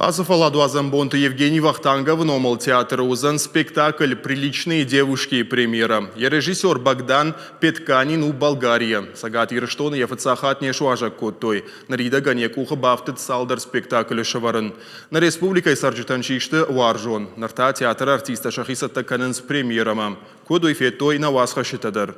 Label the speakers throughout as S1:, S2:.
S1: Ацы фӕлладуадзӕн бонты Евгений Вахтанговы номыл театры уыдзӕн спектакль «Приличные девушки» премьерӕ. Йӕ режиссер Богдан Петканин у Болгарийӕ. Цӕгат Ирыстоны йӕ фыццаг хатт не суазӕг кодтой. Ныридӕгӕн йӕ къухы бафтыд цалдӕр спектаклы сӕвӕрын. Нӕ республикӕйы цӕрджытӕн систы уарзон. Ныр та театры артисттӕ сӕхи цӕттӕ кӕнынц премьерӕмӕ. Куыд, уый федтой нӕ уацхӕсджытӕ дӕр.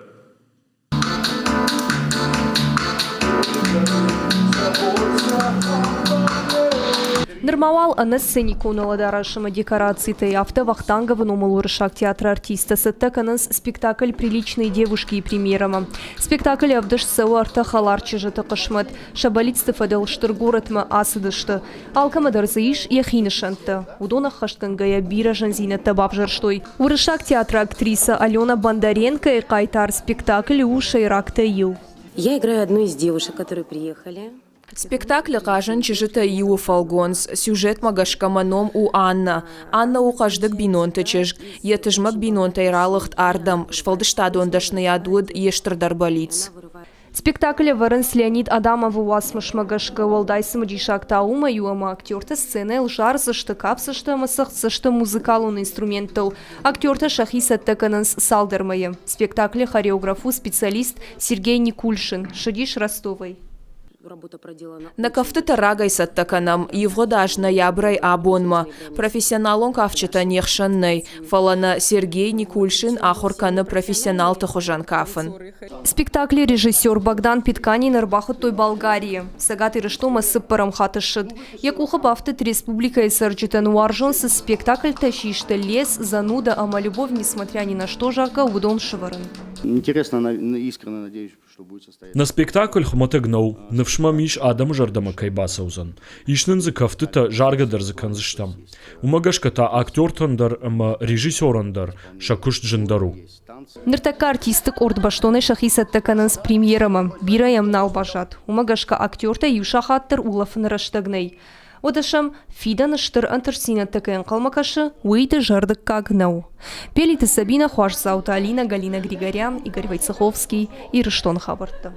S2: Нырма уал ӕнӕ сценикон уӕлӕдарӕс ӕмӕ декорацитӕй, афтӕ Вахтанговы номыл уырыссаг театры артисттӕ цӕттӕ кӕнынц спектакль «Приличные девушки»-йы премьерӕмӕ. Спектаклы ӕвдыст цӕуы ӕртӕ хӕлар чызджыты хъысмӕт. Сӕ бӕллицты фӕдыл стыр горӕтмӕ ацыдысты. Алкӕмӕ дӕр дзы ис йӕхи нысӕнттӕ. Уыдон ӕххӕстгӕнгӕйӕ бирӕ зындзинӕдтӕ бавзӕрстой. Уырыссаг театры актрисӕ Алена Бондаренкойы хъайтар спектаклы у сӕйрагтӕй иу.
S3: Я играю одну из девушек, которые приехали.
S4: Спектаклы хъазын чызджытӕй иуы фӕлгонц. Сюжетмӕ гӕсгӕ мӕ ном у Анна. Анна у хъӕздыг бинонты чызг. Йӕ тызмӕг бинонтӕй ралыгъд ардӕм. Сфӕлдыстадон дӕсныйад уыд йе стырдӕр бӕллиц.
S2: Спектакль ӕвӕрынц Леонид Адамовы уацмысмӕ гӕсгӕ. Уӕлдай цымыдисаг та уымӕй у, ӕмӕ актертӕ сценӕйыл зардзысты, кафдзысты ӕмӕ цӕгъддзысты музыкалон инструменттыл. Актертӕ сӕхи цӕттӕ кӕнынц цалдӕр мӕйы. Спектаклы хореограф у специалист Сергей Никульшин, ссыдис Ростовӕй.
S4: Нӕ кӕфтытӕ рагӕй цӕттӕ кӕнӕм, ивгъуыд аз ноябрӕй абонмӕ. Профессионалон кафджытӕ не хсӕн нӕй, фӕлӕ нӕ Сергей Никульшин ахуыр кӕны профессионалты хуызӕн кафын.
S2: Спектаклы режиссер Богдан Петканин ӕрбахуыдтой Болгарийы. Цӕгат Ирыстонмӕ цыппӕрӕм хатт ссыд. Йӕ къухы бафтыд республикӕйы цӕрджытӕн уарзон цы спектакльтӕ систы «Лес», «Зануда» ӕмӕ «Любовь, несмотря ни на что», зӕгъгӕ, уыдон сӕвӕрын.
S5: Интересно, искренне надеюсь, что будет состояться.
S6: Нӕ спектакль хуымӕтӕг нӕу, ныфс мӕм ис, адӕмы зӕрдӕмӕ кӕй бацӕудзӕн. Ис нын дзы кӕфтытӕ, заргӕ дӕр дзы кӕндзыстӕм. Уымӕ гӕсгӕ та актертӕн дӕр ӕмӕ режиссерӕн дӕр сӕ куыст зындӕр у.
S2: Ныртӕккӕ артистты къорд бӕстонӕй сӕхи цӕттӕ кӕнынц премьерӕмӕ. Бирӕ йӕм нал баззад. Уымӕ гӕсгӕ актертӕ иу сахат дӕр улӕфыны рӕстӕг нӕй. Уӕдӕ сӕм фидӕны стыр ӕнтыстдзинӕдтӕ кӕй ӕнхъӕлмӕ кӕсы, уый дызӕрдыггаг нӕу. Пелиты Сабинӕ, Хуасдзауты Алинӕ, Галина Григорян, Игорь Войцеховский, Ирыстоны хабӕрттӕ.